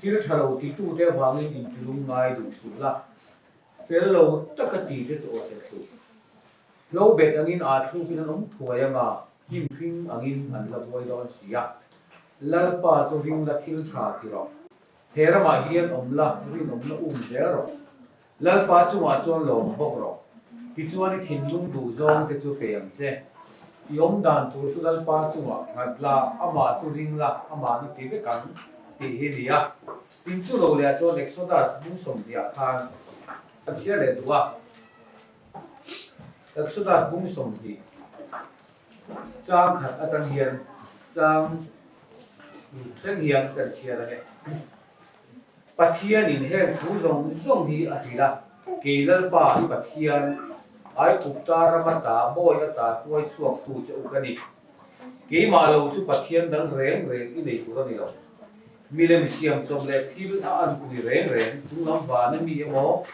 Thil tha lo titute avangin intilung ngai duh suh la, fel lo taka tite chu aw tel suh. Hlo bet angin aa thlukin an awm thuai anga hnim hring angin an la buai dawn si a. Lalpa chu ring la thil tha ti rawh. He ramah hian awm la rinawmna um zel rawh. Lalpa chungah chuan lawm bawk rawh. Tichuan i thinlung duh zawng te chu pe ang che. I awm dan tur chu Lalpa chungah nghat la, amah chu ring la, amah na ti vek ang tih hi ni a. Tin chu lo leh chuan Exodus bung 20 ah khan a chhiar leh duh a. Exodus bung 20 chang khat atang hian chang thleng hian kan chhiar a ni. Pathianin heng thu zawng zawng hi a hrilh a, Kei Lalpa i Pathian, Aigupta ram ata bawi ata hruai chhuaktu che u ka ni. Keimah lo chu Pathian dang reng reng i nei tur a ni lo. Milem siam chawp leh thil a anpui reng reng, chunglam vana mi emaw,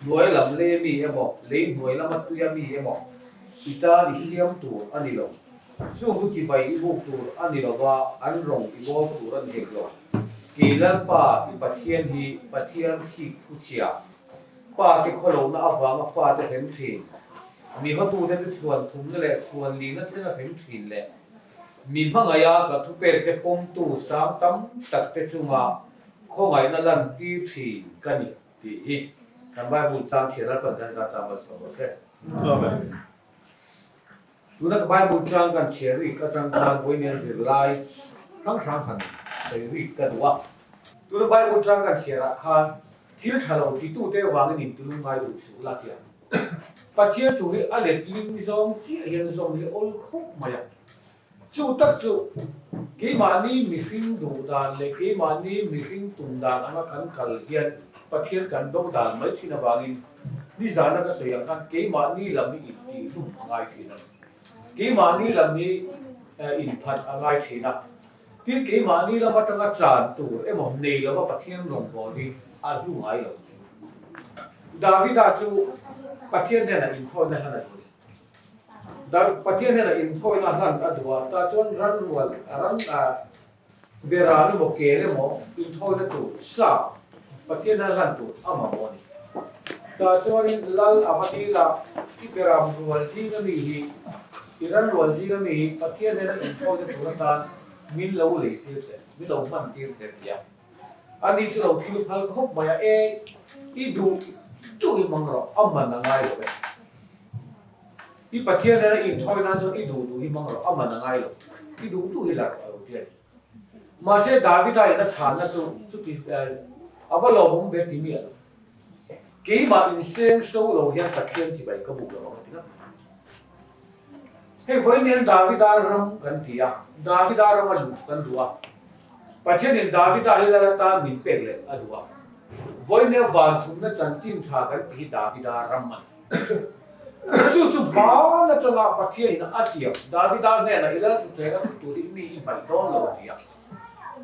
hnuai lam lei mi emaw, lei hnuai lama tuia mi emaw, i tan i siam tur a ni lo. Chung chu chibai i buk tur a ni lo va, an rawng i bawl tur a ni hek lo. Kei Lalpa i Pathian hi Pathian thik thu chhia, pa te khawlohna avanga fate hrem thin, mi hotute chu chhuan thumna leh chhuan lina thlenga hrem thin leh mi hmangaiha ka thupekte pawmtu sang tam takte chunga khawngaihna lantir thin ka ni tih hi kan Bible chang chhiar Lalpan kan zat a malsawm rawh se. Amen. Tuna ka Bible chang kan chhiar rik atang khan vawiin zirlai hrang hrang han sawi rik ka duh a. Tuna Bible chang kan chhiar ah khan thil tha lo titute avangin intilung ngai duh suh ula tia Pathian thu hi a letling zawng chiah hian zawm hi awl khawp mai a. Chu tak chu keimahni mihring duh dan leh keimahni mihring tum dan anga kan kal hian Pathian kan do dan mai thin avangin nizana ka sawi ang khan keimahni lam hi intihhlum a ngai thin a ni. Keimahni lam hi inphat a ngai thin a. Tin, keimahni lam atanga chan tur emaw nei lova Pathian rawngbâwl hi a hlu ngai lo. Davida chu Pathian hnenah inkhawina hlan a duh a ni. Pathian hnenah inkhawina hlan a duh a, tah chuan ran rual, ran beran emaw kel emaw inthawina tur sa Pathian hnena hlan tur a mamawh a ni. Tah chuanin Lal a va dil a, I beram rual zinga mi hi, i ran rual zinga mi hi Pathian hnena inthawina tur atan min lo lei tir teh, min lo hman tir teh ti a. Ani chu lo thil phal khawp mai a, E, i duh duh hi hmang rawh, a man a ngai lo e. I Pathian nena inthawi nan chuan i duh duh hi hmang rawh, a man a ngai lo. I duh duh hi la rawh a lo ti a ni. Mahse Davida in a chhanna chu chuti a va lawmawm ve ti miah lo. Keimah inseng so lo hian Pathian chibai ka buk lo ang a ti ngam. Hei vawiin hian Davida ram kan ti a, Davida rama luh kan duh a. Pathianin Davida hi lal atan min pek leh a duh a. Vawiin hian vanthumna chanchin tha kan ti hi Davida ram a ni. Chu chu hmaan atanga Pathianin a tiam Davida hnenah i lal thutthleng a thu turin mi i hmaih dawn lo a ti a.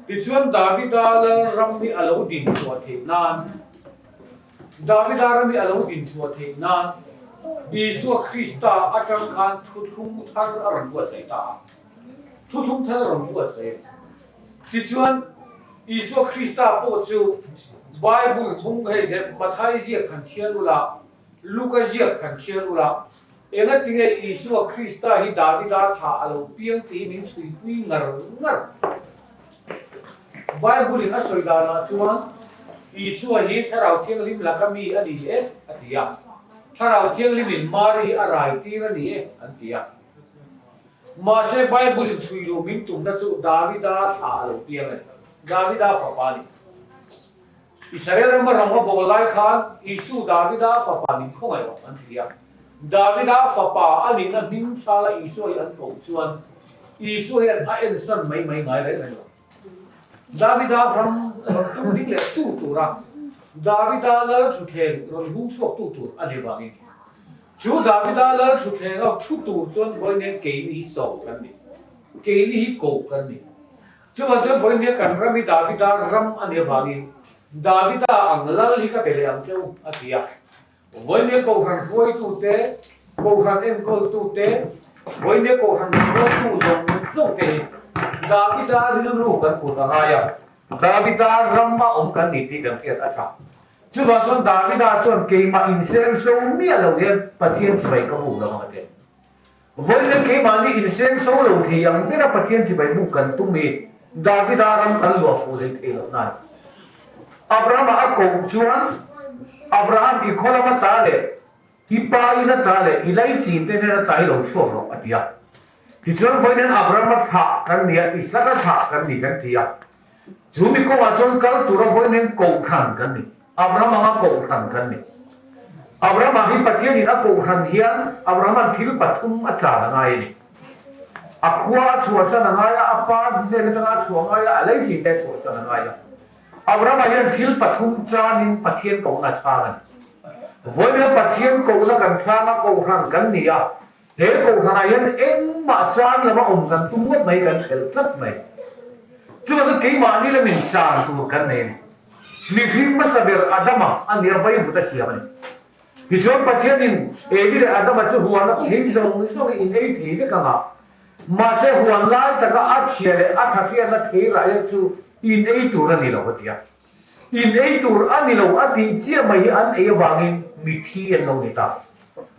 Tichuan Davida lal ram hi a lo din chhuah theih nan Davida ram hi a lo din chhuah theih nan Isua Krista atang khan thuthlung thar a rawn buatsaih ta a. Thuthlung thar a rawn buatsaih a ni. Tichuan Isua Krista pawh chu Bible thung hei zet Mathai ziak han chhiar ula, Luka ziak han chhiar ula, engatinge Isua Krista hi Davida thah a lo piang tih hi min chhuipui ngar ngar. Bible-in a sawi danah chuan Isua hi Thlarau Thianghlim laka mi a ni e a ti a, Thlarau Thianghlimin Mari hi a rai tir a ni e an ti a. Mahse Bible-in chhui luh min tumna chu Davida thlah a lo piang a ni, Davida fapa a ni. Israel rama ram a bawl lai khan Isu Davida fapa min khawngaih rawh an ti a. Davida fapa a nihna hming chhala Isua hi an koh chuan Isua hian a ensan mai mai ngai reng reng lo. Davida ram rawn tum ding leh tu tura Davida lal thutthleng rawn hung chhuak tu tur a ni vangin chu Davida lal thutthleng a thu tur chuan vawiin keini hi sawm kan ni, keini hi koh kan ni. Chuvang chuan vawiin kan ram hi Davida ram a nih avangin Davida ang lal hi ka pe leh ang che u, a ti a. Vawiin Kohhran hruaitute, Kohhran enkawltute, vawiin Kohhran hruaitu zawng zawng te hi Davida rilru kan put a ngai a. Davida rama awm kan ni tih kan hriat a tha. Chuvang chuan Davida chuan keimah insengso miah lo hian Pathian chibai ka buk lo ang a ti. Vawiin keimahni insengso lo thei ang bera Pathian chibai buk kan tum hi Davida ram kan luah fuh hlei thei loh nan. Abrahama a koh chuan Abraham i khaw lama ta leh I pa in a tla leh i laichin te hnen a tla hi lo chhuak rawh, a ti a. Tichuan vawiin Abraham-a thlah kan ni a, Isaka thlah kan ni kan ti a. Chu mi kawngah chuan kal tura vawiin kohhran kan ni. Abraham anga kohhran kan ni. Abraham-a hi Pathianin a kohhran hian Abraham-a'n thil pathum a chan a ngai a ni. A khua a chhuahsan a ngai a, a pa hnen atanga a chhuah a ngai a, a laichin te a chhuahsan a ngai a. Abraham-a hian thil pathum chanin Pathian kohna a chhang a ni. Vawiin Pathian kohna kan chhang a, kohhran kan ni a. He kohhranah hian engmah chan lama awm kan tum ngawt mai, kan hrelh tlat mai. Chuvang chu keimahni lamin chan tur kan nei a ni. Mihring hmasa ber Adama a nia vaivut a siam a ni. Tichuan Pathianin Evi leh Adama chu huan a thei zawng zawng in ei thei vek ang a, mahse huan lai taka a chhia leh a tha hriatna thei rah hian chu in ei tur a ni lo a ti a. In ei tur a ni lo a tih chiah mai hi an ei avangin mithi an lo ni ta.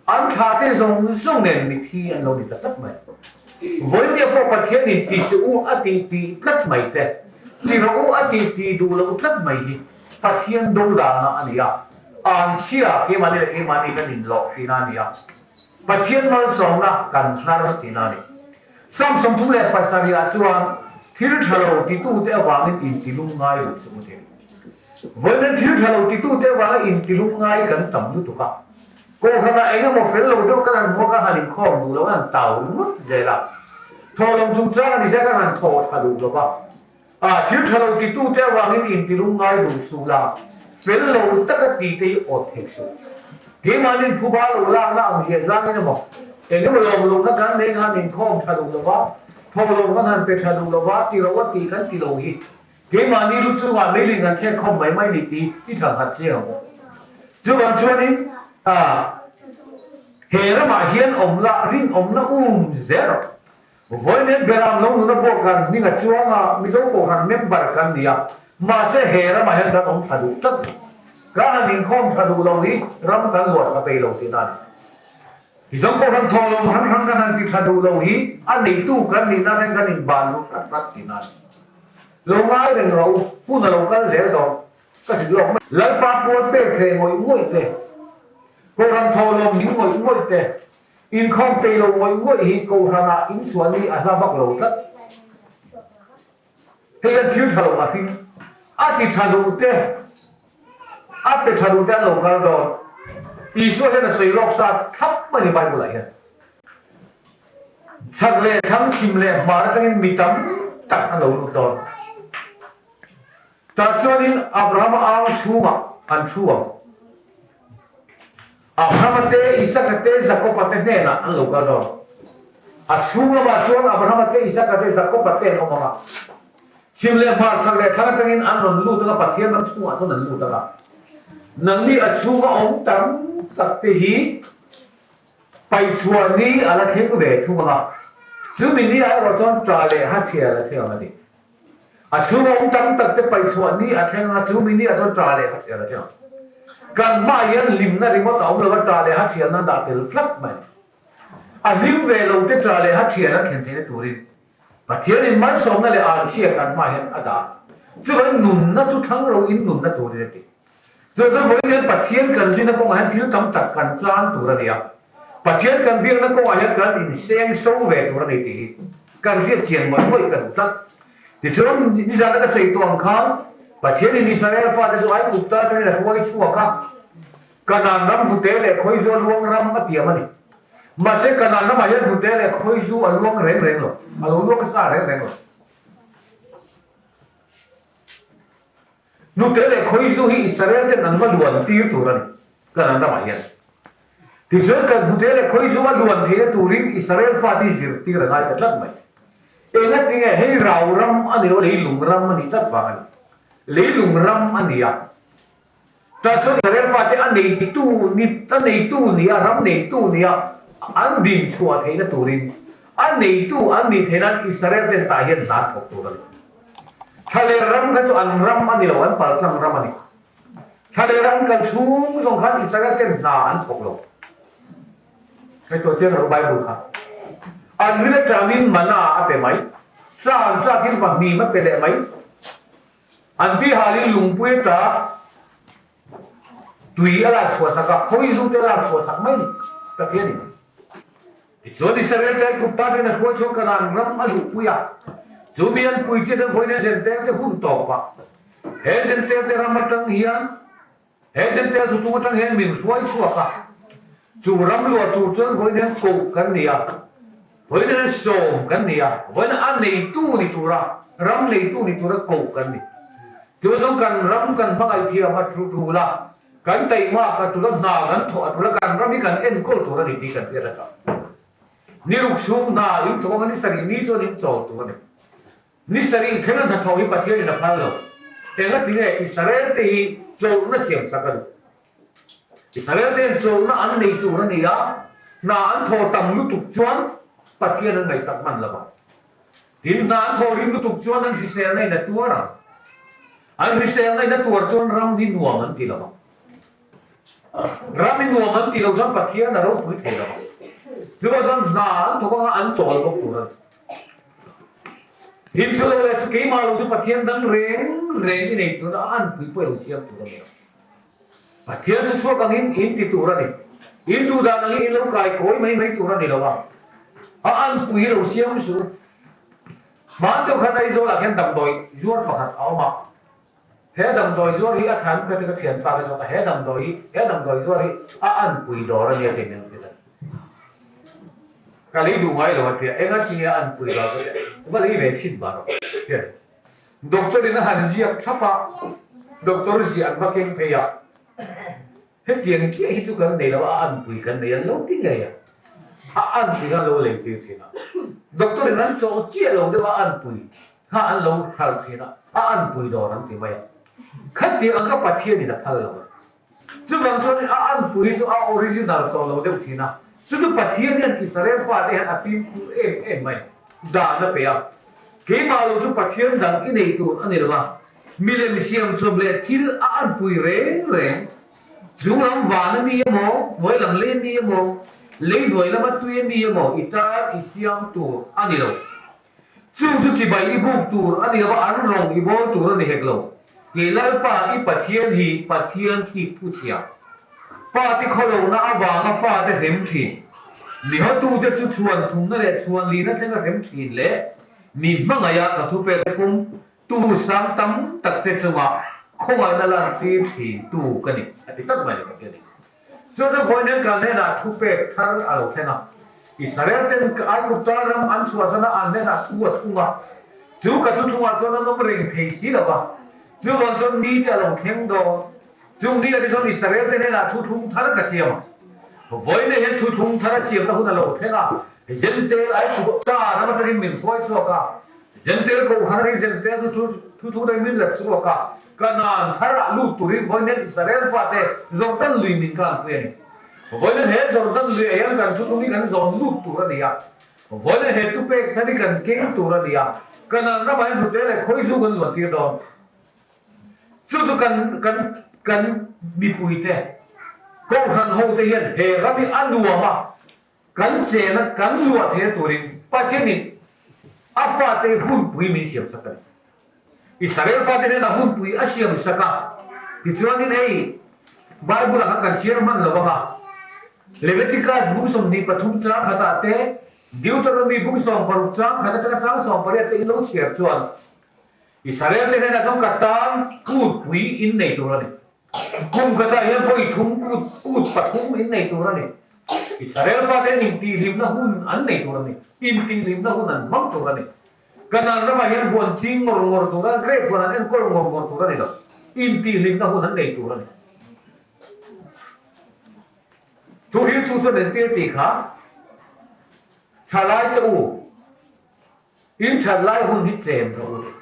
An thla te zawng zawng nen mithi an lo ni ta tlat mai. Vawinia pawh Pathianin ti suh u a tih tih tlat mai te, ti rawh u a tih tih duh loh tlat mai hi Pathian do dana a ni a, anchhia keimahni leh keimahni kan inlawh tihna a ni a, Pathian malsawmna kan hnar tihna a ni. Psalm 37 ah chuan thil tha lo titute avangin intilung ngai duh chu mu thei. Vawiin thil tha lo titute avanga intilung ngai kan tam lutuk a, kohhranah eng emaw fel lo deuh kan han hmu a, kan han inkhawm duh lo, kan han tau ringawt zel a, thawhlawm chungchang a ni zia kan han thaw tha duh lo va. A thil tha lo titute avangin intilung ngai duh suh la, fel lo taka tite hi awt thei suh. Keimahnin phuba lo lakna ang ziah zangin emaw, eng emaw lawm lohna kan nei khan inkhawm tha duh lova, thawk lo kan han pe tha duh lova, ti lo a tih kan ti lo hi. Keimahni lu chungah meiling kan chhiat khawm mai mai ni tih i thlang khat chiang ang u. Chuvang chuanin, a he ramah hian awm la, rinawmna um zel rawh. Vawiin Beram lo nuna pawh kan hming a chuang a, Mizo Kohhran member kan ni a, mahse he ramah hian kan awm tha duh tlat lo. Kan han inkhawm tha duh lo hi ram kan luah tha peih lo tihna a ni. Mizo Kohhran thawh lo hrang hrang kan han ti tha duh lo hi a neitu kan nihna atangin kan inban ru tlat tlat tihna a ni. Lo ngai reng rawh u, hun a lo kal zel dawn. Ka hrilh lawk mai. Lalpa pual pek hreh ngawih ngawih te, Kohhran thawh lo min ngawih ngawih te, Inkhawm peih lo ngawih ngawih hi Kohhranah inchhuah ni a hla vak lo tlat. Hei hian thil tha lo a hring. A ti tha duh te, a pe tha duh te an lo kal dawn. Isua hian a sawi lawk sa thlap mai ni Bible ah hian. Chhak leh thlang chhim leh hmar atangin mi tam tak an lo lut dawn. Tah chuanin Abrahama au chhungah an thu ang. Abrahama te, Isaka te, Jakoba te hnenah an lo kal dawn. A chhung lamah chuan Abrahama te, Isaka te, Jakoba te an awm ang a. Chhim leh hmar, chhak leh thlang atangin an rawn lut ang a, Pathian ram chhungah chuan an lut ang a. Nangni a chhunga awm tam tak te hi paihchhuah ni a la thleng ve thung ang a. Chumi ni ah erawh chuan ṭah leh hathial a thleng ang a ti. A chhunga awm tam tak te paihchhuah ni a thleng a, chumi ni ah chuan ṭah leh hathial a thleng ang. Kan hmaah hian hlimna ringawt a awm lo va, ṭah leh hathialna a dah tel tlat mai. A hlim ve lo te ṭah leh hathial an thlen theihna turin Pathianin malsawmna leh anchhia kan hmaah hian a dah. Chuvangin nunna chu thlang ro in nunna turin a ti. Chu chu vawiin hian Pathian kan zuina kawngah hian thil tam tak kan chan tur a ni a. Pathian kan biakna kawngah hian kan inseng so ve tur a ni tih hi kan hriat chian mawih mawih ka duh tlat. Tichuan, nizana ka sawi tawh ang khan Pathianin Israel fate chu Aigupta atangin a hruai chhuak a, Kanaan ram hnute leh khawizu a luang ram a tiam a ni. Mahse, Kanaan ramah hian hnute leh khawizu a luang reng reng lo, a lo luang sa reng reng lo. Hnute leh khawizu hi Israel ten an va luan tir tur a ni, Kanaan ramah hian. Tichuan kan hnute leh khawizu a luan theihna turin Israel fate hi zirtir a ngai ta tlat mai. Engatinge hei rau ram a ni lo, leilung ram a ni tlat vang a ni. Leilung ram a ni a. Tah chuan Israel fate a neitu ni, a neitu nia, ram neitu nia an din chhuah theihna turin, a neitu an nih theih nan Israel ten tah hian hna an thawk tur a ni. Thlaler ram kha chu an ram a ni lo, an paltlang ram a ni. Thlaler an kal chhung zawng khan Israel ten hna an thawk lo. Ngaihtuah chiang rawh Bible kha. An rin atangin mana a pe mai. Sa an chakin pahnih a pe leh mai. An pihalin lungpui ata tui a lak chhuah sak a, khawizu te a lak chhuah sak mai ni Pathian in. Tichuan Israel te Aigupta ten a hruai chuan Kanaan ram a luhpui a, chu mi an pui chiah chuan vawiin Zentel te hun tawp a, he Zentel te ram atang hian he Zentel thutlung atang hian min hruai chhuak a, chu ram luah tur chuan vawiin hian koh kan ni a, vawiin hian sawm kan ni a, vawiin a neitu ni tura ram neitu ni tura koh kan ni. Chu zawng kan ram kan hmangaih thiam a thu tul a, kan taimak a tul a, hna kan thawh a tul a, kan ram hi kan enkawl tur a ni tih kan hriat a tha. Ni ruk chhung hna in thawk anga ni sarih ni chuan in chawl tur a ni. Ni sarih thleng a hnathawh hi Pathianin a phal lo. Engatinge Israel te hi chawlhna siam sak a duh? Israel te hian chawlhna an nei tur a ni a, hna an thawh tam lutuk chuan Pathian an ngaihsak hman lo ang. Tin, hna an thawh rim lutuk chuan an hriselna in a tuar ang. An hriselna in a tuar chuan ram hi nuam an ti lo ang. Ram hi nuam an ti lo chuan Pathian a ropui thei lo ang. Chuvang chuan hna an thawk anga an chawl bawk tur a ni. Tin, chu lo leh chu keimah lo chu Pathian dang reng reng i nei tur a, a anpui pawh i lo siam tur a ni lo. Pathian chu chhuak angin in ti tur a ni. In duh dan angin in lo kai kawi mai mai tur a ni lo a. A anpui lo siam suh. Hmaan deuh khan Aizawlah khian damdawi zuar pakhat a awm a. He damdawi zuar hi a than kha te ka thianpa ka zawt a, he damdawi hi, he damdawi zuar hi a anpui dawr a nia tih min hrilh a. Ka lei duh ngai lo a tia, engatinge a anpui dawr ka tia, va lei ve chhin ba rawh tia. Doctor in a han ziak thlap a, doctor ziah an va keng phei a, hetiang chiah hi chu kan nei lo a, a anpui kan nei an lo ti ngei a, a anpui kha an lo lei tir thin a, doctor in an chawh chiah lo deuh a anpui kha an lo hralh thin a, a anpui dawr an ti mai a, khatiang ang kha Pathian in a phal lo a, chuvang chuan a anpui chu a original tawh lo deuh thin a, chu chu Pathian hian Israel fate hian a fimkhur em em mai dan a pe a. Keimah lo chu Pathian dang i nei tur a ni lo a, milem siam chawp leh thil a anpui reng reng. Chung lam van a mi emaw, hnuai lam lei a mi emaw, lei hnuai lama tui a mi emaw i tan i siam tur a ni lo. Chung chu chibai i buk tur a ni lo a, an rawng i bawl tur a ni hek lo. Kei Lalpa i Pathian hi Pathian thik thu chhia. Pa te khawlohna avanga fate hrem thin. Mi hotute chu chhuan thumna leh chhuan lina thlenga hrem thin leh mi hmangaiha ka thupek pum tu sang tam tak te chunga khawngaihna lantir thin tu ka ni, a ti tak mai le Pathian in. Chu chu vawiin kan hnenah thupek thar a lo thleng a. Israel ten Aigupta ram an chhuahsan a, an hnenah thu a thung a. Chu ka thuthlungah chuan an awm reng thei si lo va. Chuvang chuan ni te a lo thleng dawn. Chung ni ah chuan Israel te hnenah thuthlung thar ka siam a. Vawiin hian thuthlung thar a siamna hun a lo thleng a, Zentel Aigupta ram atangin min hruai chhuak a, Zentel kohhran hi Zentel thuthlung atangin min la chhuak a, Kanaan thar ah lut turin vawiin hian Israel fate Jordan lui min kanpui a ni. Vawiin he Jordan lui ah hian kan thuthlung hi kan zawn lut tur a ni a, vawiin he tupek thar hi kan keng tur a ni a, Kanaan ramah hian hnute leh khawizu kan luan tir dawn. Chu chu kan kan kan mipuite, Kohhran hote hian he ram hi a nuam a, kan chen a, kan luah theihna turin Pathianin a fate hunpui min siam sak a ni. Israel fate hian a hunpui a siam sak a, tichuanin hei Bible-ah khan kan chhiar hman lo vang a, Leviticus bung 23 chang khatah te, Deuteronomy bung 16 chang khat atanga chang 18 te in lo chhiar chuan Israel te hnenah chuan ka tan kut pui in nei tur a ni. Kum khatah hian vawi thum kut kut pathum in nei tur a ni. Israel faten intihhlimna hun an nei tur a ni. Intihhlimna hun an hmang tur a ni. Kanaan ramah hian huan ching ngawr ngawr tur a, grape huan an enkawl ngawr ngawr tur a ni lo. Intihhlimna hun an nei tur a ni. Thu hriltu chuan entir tih kha thalai te u. In that lai hun hi chen rawh u.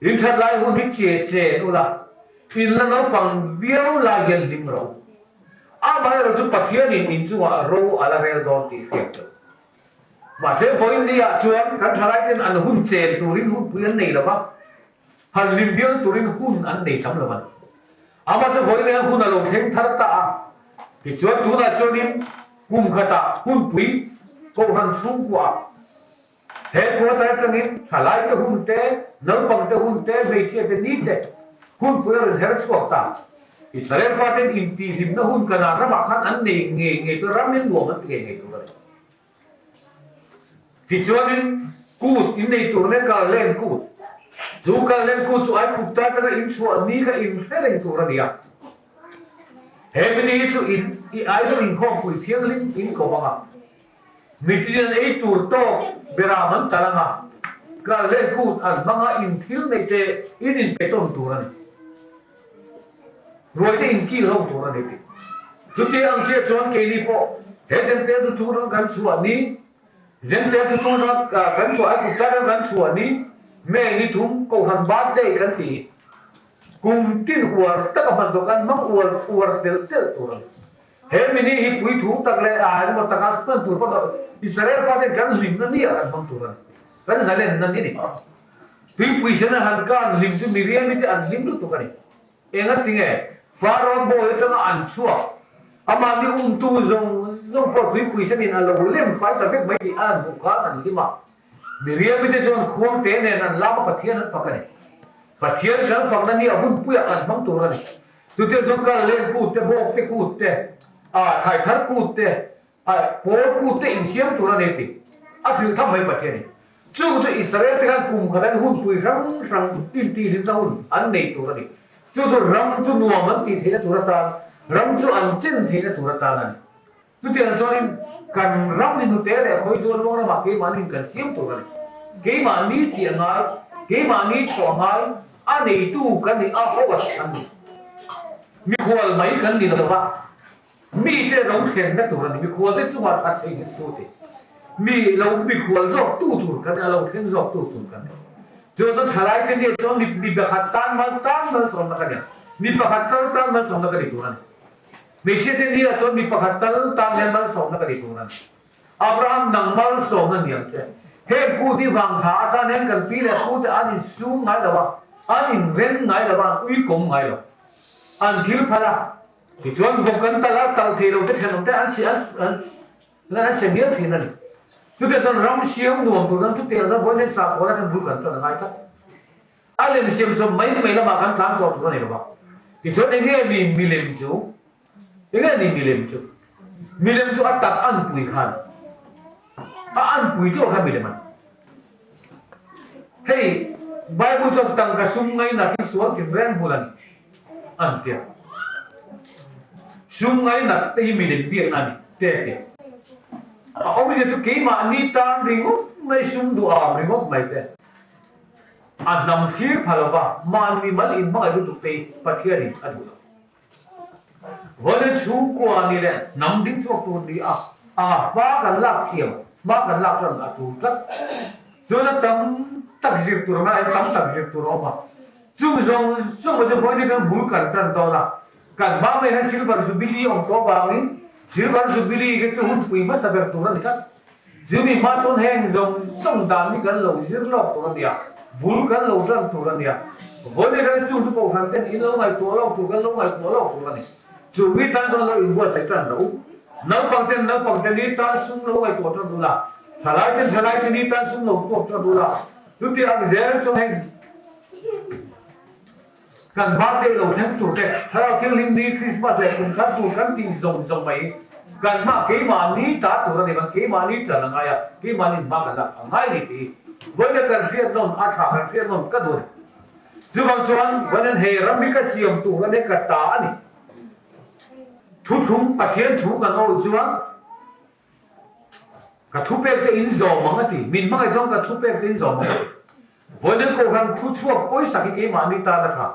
In that lai hun hi che chen ula, in la naupang viau lai hian hlim rawh u. Amaherawh chu Pathianin in chungah ro a la rel dawn tih hriat lo. Mahse vawiin ni ah chuan kan thalaiten an hun chen turin hunpui an nei lo va. Han hlim bial turin hun an nei tam lo a ni. Amah chu vawiin hian hun a lo thleng thar ta a, tichuan tunah chuanin kum khatah hunpui Kohhran chhungkuaah he quarter atangin thalaite hun te, naupangte hun te, hmeichhiate ni te hunpui a rawn her chhuak ta. Israel faten intihhlimna hun Kanaan ramah khan an nei ngei ngei tur, ram in nuam an ti ngei ngei tur a ni. Tichuanin kut innei tur nen kal len kut, chu kal len kut chu Aigupta atanga in chhuah ni kha in hre reng tur a ni a. He mini hi chu in i aizawl inkhawmpui thianghlim in ko ang a, mitin an ei tur tawk beram an tal ang a, kal len kut an hmang a, in thil neih te in inpe tawn tur a ni. Ruaite inkil ho tur a ni tih. Chuti ang chiah chuan keini pawh he Zentel tutu ram kan chhuah ni, Zentel tutu ram kan chhuah ai kut ram kan chhuah ni, May ni thum Kohhran birthday kan ti kum tin uar taka hman tawh kan hmang uar uar telh telh tur a ni. He mini hi puithu tak leh a engemaw taka hman tur pawh Israel faten kan hlimna ni ah kan hmang tur a ni. Kan zalenna ni a ni. Tuipui sen a han kan hlim chu Miriami te an hlim lutuk a ni. Enga tinge Pharaoh bawi atanga an chhuak? Amah mi umtu zawng zawng pawh tuipui senin a lo lem fai ta vek mai tih a an hmuh khan an hlim a. Miriami te chuan khuang te nen an lam a Pathian an fak a ni. Pathian kan fakna ni a hunpuiah kan hmang tur a ni. Chutiang chuan kal len kut te, bawk te kut te, thlai thar kut te, A pawl kut te insiam tur a ni tih a hrilh tham mai Pathian in. Chung chu Israel te khan kum khat an hunpui hrang hrang intihhlimna hun an nei tur a ni. Chu chu ram chu nuam an tih theihna tur atan, ram chu an chen theihna tur atan a ni. Chutiang chuanin kan ram hi hnute leh khawi zual luang ramah keimahniin kan siam tur a ni. Keimahni tih a ngai, keimahni thawh a ngai, a neitu kan nih a ho a an ni. Mikhual mai kan ni lo va. Mite lo thlenna tur a ni, mikhualte chungah that thei nghet su ti. Mi lo mikhual zawk tu tur kan ni, a lo thleng zawk tu tur kan ni. Chuan chuan thalaite nia chuan mi mi pakhat tan mal tan malsawmna ka ni a, mi pakhat tal tan malsawmna ka ni tur a ni. Hmeichhiate nia chuan mi pakhat tal tan hian malsawmna ka ni tur a ni. Abraham nang malsawmna ni ang che. Heng kut hi vang tha atan hian kan pi leh pute an insum ngai lo a, an inrem ngai lo a, an uikawm ngai lo. An thil phal a. Tichuan vawk kan talh a, talh thei lo te thenawm te an si an an se mial thin a ni. Chutiang chuan ram siam nuam tur chuan chutiang chuan vawiin hian sakhaw atang bul kan tan a ngai tlat. A lem siam chawp mai mai lamah kan tlan tawh tur a ni lo va. Tichuan eng nge ni milem chu? Eng nge ni milem chu? Milem chu a tak anpui khan a anpui chu a kha milem a ni. Hei Bible chuan tangka sum ngainat hi sual tinreng bul a ni. An ti a. Sum ngainat te hi milem biakna a ni te a ti a. A awmzia chu keimahni tan ringawt mai sum duham ringawt mai te a hnam thlir pha lova mahni mal inhmangaih lutuk te hi Pathianin a duh lo. Vawiin chhungkua ni leh hnam ding chhuak tur ni a anga hma kan lak thiam, hma kan lak tan a tul tlat. Chuan a tam tak zir tur anga tam tak zir tur a awm a. Chung zawng zawng chu vawiin kan bul kan tan dawn a, kan hma mai hian Silver Jubilee awm tawh avangin Silver Jubilee khi chu hunpui hmasa ber tur a ni tlat. Chumi hma chuan heng zawng zawng dan hi kan lo zir lawk tur a nia, bul kan lo tan tur a nia. Vawiin kan chung chu Kohhran ten in lo ngaihtuah lawk tur, kan lo ngaihtuah lawk tur a ni. Chumi tan chuan lo inbuatsaih tan rawh u. Naupang ten naupang te ni tan sum lo ngaihtuah tan ula, thalai ten thalai te ni tan sum lo tuak tan ula, chuti ang zel chuan heng Kan birthday lo thleng tur te, Thlarau Thianghlim ni, Christmas leh kum thar tur kan tih zawng zawng mai hi kan hma keimahni ta tur a ni bang, keimahni ṭan a ngai a, keimahni hma kan lak a ngai ni tih hi vawiin kan hriat nawn a ṭha, kan hriat nawn ka duh a ni. Chuvang chuan vawiin he ram hi ka siam tur a ni, ka ta a ni. Thuthlung Pathian thu kan awih chuan Ka thupek te in zawm ang a ti. Min hmangaih chuan ka thupek te in zawm ang a ti. Vawiin Kohhran thu chhuak pawisa hi keimahni tan a tha.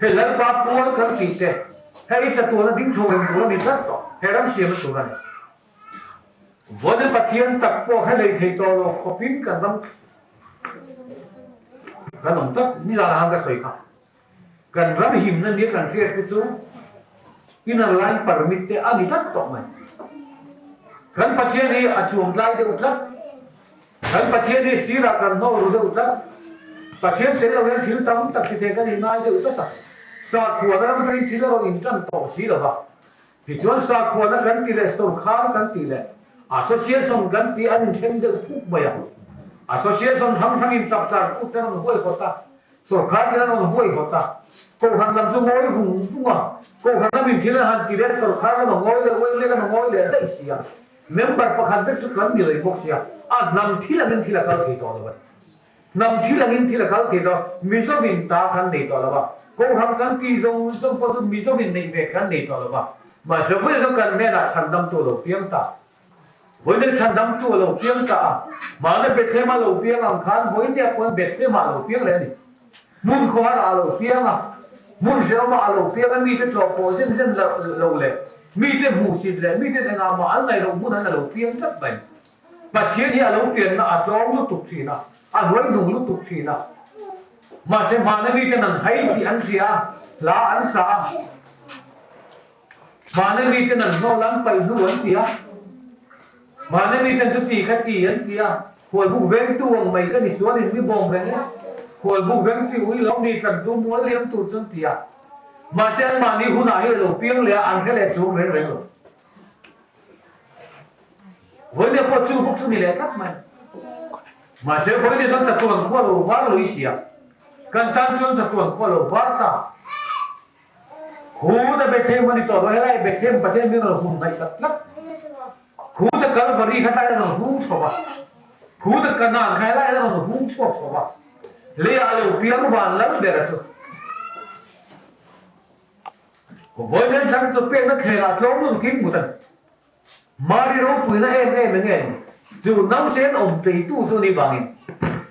Hei Lalpa pual kan tih te, hei chatuana ding chho reng tur a ni tlat tawh. He ram siamna tur a ni. Vawiin Pathian tak pawh he lei thei tawh lo khawpin kan ram kan awm tlat. Nizan ah khan ka sawi kha. Kan ram himna nia kan hriat te chu inner line permit te a ni tlat tawh mai. Kan Pathian hi a chuang tlai deuh tlat. Kan Pathian hi sirah kan hnawl ru deuh tlat. Pathian tel lo hian thil tam tak ti thei kan inngai deuh tlat a, sakhuana ram atangin thil a rawn intan tawh si lo va. Tichuan sakhuana kan ti leh sawrkhar kan ti leh association kan ti an inthen deuh phuk mai a. Association hrang hrangin chapchar kut te an rawn huaihawt a, sawrkhar te an rawn huaihawt a. Kohhran lam chu ngawi vung vung a, kohhran lamin thil an han ti leh sawrkhar lam a ngawi leh uaih lam a ngawi leh daih si a. Member pakhat vek chu kan ni lei bawk sia, a hnam thil angin thil a kal thei tawh lo a ni. Hnam thil angin thil a kal thei tawh, Mizovin ta kan nei tawh lo a, Kohhran kan tih zawng zawng pawh chu Mizovin neih ve kan nei tawh lo a, mahse vawiin chu kan hnenah chhandamtu a lo piang ta. Vawiin chhandamtu a lo piang ta a, mahni Bethlehem a lo piang ang khan vawiin nia pawn Bethlehem ah a lo piang leh a ni. Hmun khawharah a lo piang a, hmun hrehawmah a lo piang a, mite tlawh pawh zen zen lo leh mite hmuhsit leh miten engah mah an ngaih loh hmun an a lo piang tlat mai. Pathian hi a lo pianna a tlawm lutuk thin a, a hnuaihnung lutuk thin a. Mahse hmana miten an hai tih an hria a, hla an sa a. Hmana miten an hnawl an paih hnu an ti a. Hmana miten chu ti kha ti an ti a. Khualbuk vengtu ang mai ka ni sualin mi bawm reng e. Khualbuk vengtu ui lo mi tlantu mual liam tur chu an ti a. Mahse anmahni hunah hi a lo piang leh a, an hre leh chuang reng reng lo. Vawiin pawh chu bawk chu ni leh tlat mai. Mahse vawiin chuan chatuan khua lo var lui sia. Kan tan chuan chatuan khua lo var ta. Khu ta Bethlehem a ni tawh lo, helai Bethlehem Pathian min rawn hum hnaih tlat tlat. Khu ta Kalvari kha tlai a rawn hung chho va. Khu ta Kanaan kha helai a rawn hung chhuak chho va. Leiah a lo piang van lal ber a chu. Vawiin thlang chu pekna thlenah tlawm lut kim mut a ni. Mari ropuina em em enge ni? Chu nausen awm teitu chu ni vangin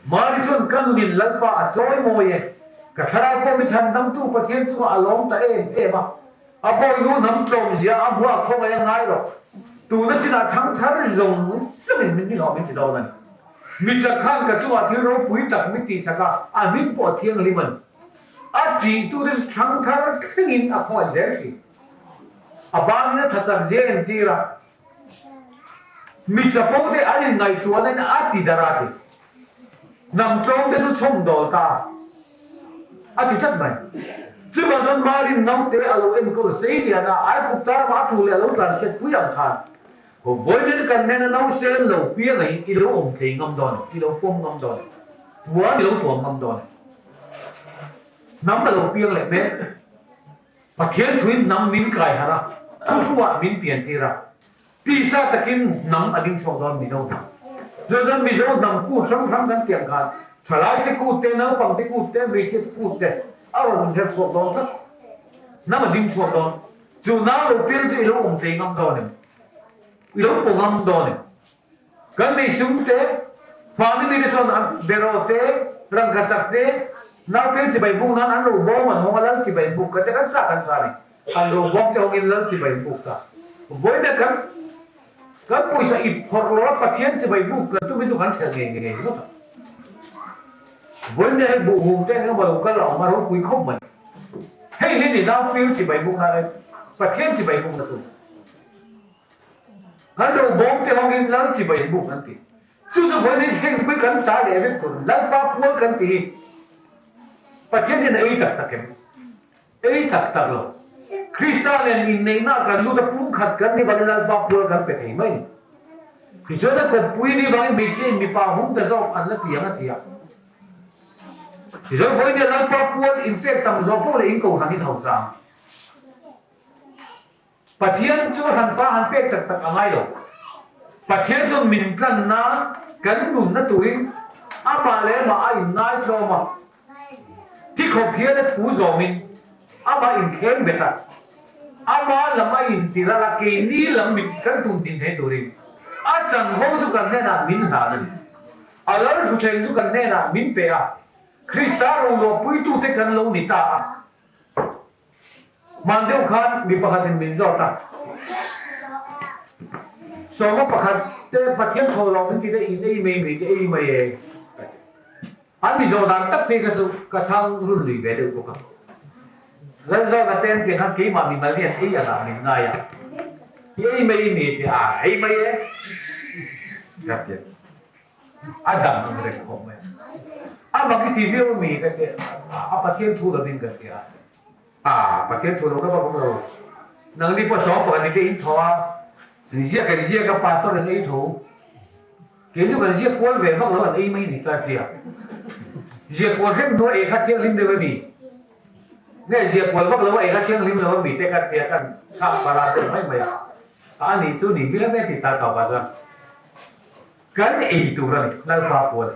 Mari chuan ka nunin Lalpa a chawi mawi e, ka thlarau pawh mi chhandamtu Pathian chungah a lawm ta em em a, a bawinu hnam tlawm zia a hmuah khawngaih a ngai rawh. Tuna chinah thangthar zawng zawngin min hlawh min ti dawn a ni. Mi chak khan ka chungah thil ropui tak min tihsak a, a hming pawh a thianghlim a ni. A ṭihtute chu ṭhangthar thlengin a khawngaih zel ṭhin. A bangin a thachak zia entir a, mi chapo te an inngaihtuahna in a ti darh a ti. Hnam tlawm te chu chhawm dawl ta a ti tlat mai. Chuvang chuan Marin naute a lo enkawl sei lian a, Aikup tarama a ṭu leh a lo tlan set pui ang khan vawiin kan hnena nausen lo piang ahin i lo awm thei ngam dawn em? I lo pawm ngam dawn em? Puan i lo tuam ngam dawn em? Hnam a lo piang leh mek. Pathian thuin hnam min kai harh a, thuhluah min piantir a, tisa takin hnam a ding chhuak dawn Mizo hnam. Chuan chuan Mizo hnam kut hrang hrang kan tiang khan thalaite kut te, naupangte kut te, hmeichhia te kut te a rawn inher chhuak dawn tlat. Hnam a ding chhuak dawn. Chu nau lo piang chu i lo awm tlei ngam dawn em? I lo paw ngam dawn em? Kan meisum te, hmani mite chuan an beraw te, rangkachak te, naupeng chibai buk nan an ro bawm an hawng a, lal chibai buk ka che kan sa kan sa a ni. An ro bawm te hawngin lal chibai buk ka vawiin kan kan pawisa ip phawrh lo a, Pathian chibai buk kan tum hi chu kan hrel ngei ngei ngawt a. Vawiin hei buhhum te engemaw lo kal a awm a, ropui khawp mai. Hei hi ni naupeng chibai buk nan Pathian chibai buk na chu. Kan lo bawm te hawngin lal chibai buk an ti. Chu chu vawiin heng pui kan ta leh vek tur Lalpa pual kan ti hi Pathian hian a ei tak tak em? Ei tak tak lo. Krista nen inneihna kan lut a pumkhat kan ni vangin Lalpa pual kan pe thei mai ni. Tichuan a kawppui ni vangin hmeichhia in mipa hung ta zawk an la ti ang a ti a. Tichuan vawiin hian Lalpa pual inpek tam zawk pawh leh inkohhran in hausa ang. Pathian chu hranpa han pek tak tak a ngai lo. Pathian chuan min tlan nan kan nunna turin amah leh amah a inngai tlawm a. Thi khawp hian a thu zawmin amah inthleng bet a. Ama lam a inti ral a, keini lam min kan tum din thei turin a chanvo chu kan hnenah min hlan a ni. A lal thuthleng chu kan hnenah min pe a, Krista roluahpuitute kan lo ni ta a. Hman deuh khan mi pakhatin min zawt a, Sawma pakhat te Pathian thaw lo min ti te in ei mai mai te ei mai e ka ti. An mi zawh dan tak phei kha chu ka chhang run lui ve deuh bawk a. Lalzawna te an tih khan keimah mi mal hian ei angah min ngai a, i ei mai mai te a ei mai e ka ti a. A dang ang reng khawp mai a. A mak i ti viau ami ka ti a, a Pathian thu lovin ka ti a. A Pathian thu lo na vak awm lo. Nangni pawh sawm pakhat ni te in thaw a, in ziak kan ziak a, pastor an ei tho. Kei chu kan ziak kual ve vak lo an ei mai ni ka ti a. Ziak kual hrep hnuah ei kha thianghlim deuh ami? Nge ziak kual vak lo a ei kha thianghlim lo ami te ka ti a, kan chhak para deuh mai mai a. A nih chu ni hmel ve ti ta tawp ah chuan kan ei tur a ni, Lalpa pawh a ni.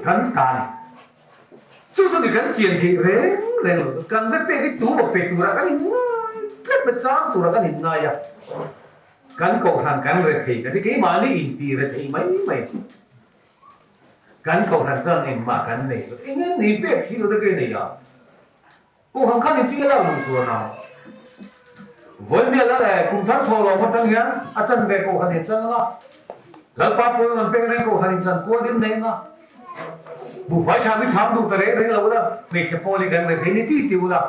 Kan ta a ni. Chu chu ni kan chian theih reng reng lo. Kan va pek hi tu va pe turah kan inngai tlat a, chang turah kan inngai a. Kan kohhran kan re thei ka ti, keimahni inti re thei mai mai. Kan kohhran chuan engmah kan nei lo. Eng nge ni pek si lo te ka nei a. Kohhran khan in tia lak luh chuan a Vawinia lal eh kum thar thaw lawm atang hian a chan ve kohhran in chan anga Lalpa pawn an pek reng kohhran in chan kual in nei anga Buhfai tha mi tham duh ta reng reng lo ula hmeichhe pawl hi kan rethei ni ti ti ula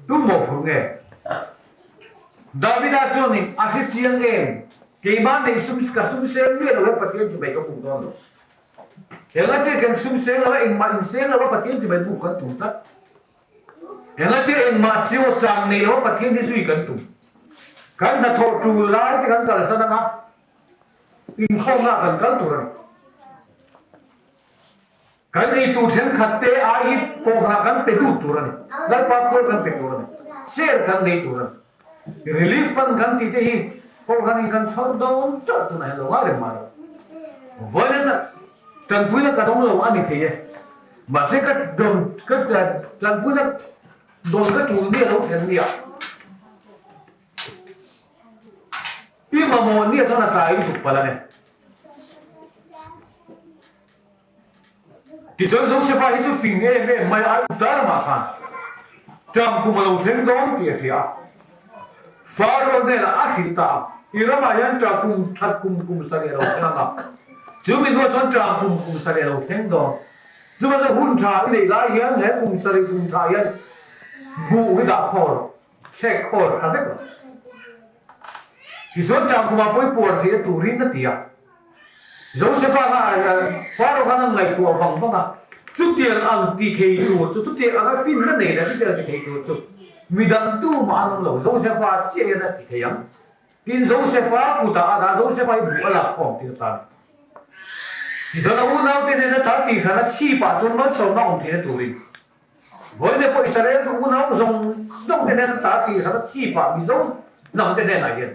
tu mawhphurh nge Davida chuan in a hre chiang em keimah nei sum ka sum sel miah lo hian Pathian chu mai ka buk dawn lo. Engati kan sum seng lo a, engmah in seng lo a Pathian chi mai buk kan tum tlat. Engati engmah chiu chang nei lo a Pathian hi zui kan tum. Kan hnathawh tul lai te kan kalsan anga inkhawmna kan kal tur a ni. Kan eitur thenkhat te ai hi kawngah kan pe lut tur a ni. Lalpa pual kan pe tur a ni. Share kan nei tur a ni. Relief fund kan tih te hi Kohhran in kan chhawr dawn chauh tunah hian lo ngai reng mah lo. Vawiin tanpuina ka dawng lo a ni thei e. Mahse ka dawn ka tanpuina dawn ka tul nia lo thlen nia. I mamawh nia chuan a tlai lutuk palh a ni. Tichuan Josefa hi chu fing em em mai a, a tar mah khan ṭam kum a lo thleng dawn tih a hria a. Faro hnenah a hrilh ta a, I ramah hian ṭam kum ṭhat kum kum sarih a lo thleng ang a, chu mi hnuah chuan ṭam kum kum sarih a lo thleng dawn. Chuvang chuan hun ṭha i neih lai hian he kum sarih kum ṭha hian buh hi dah khawl rawh, thlek khawl ṭha vek rawh. Tichuan ṭam kumah pawh i puar theih a turin a ti a. Josefa kha Faro khan a ngaihtuah vang vang a, chutiang ang ti thei tur chu, chutiang anga finna nei leh chutiang ti thei tur chu midang tumah an awm lo, Josefa chiah hian a ti thei ang. Tin, Josefa kutah a dah, Josefa hi buh a lak khawm tir ta a ni. Tichuan a unaute hnena ta tih hran a chhipah chuan malsawmna awm theihna turin Vawiin pawh Israel duh unau zawng zawng te hnena ta tih hran a chhipah Mizo hnam te hnenah hian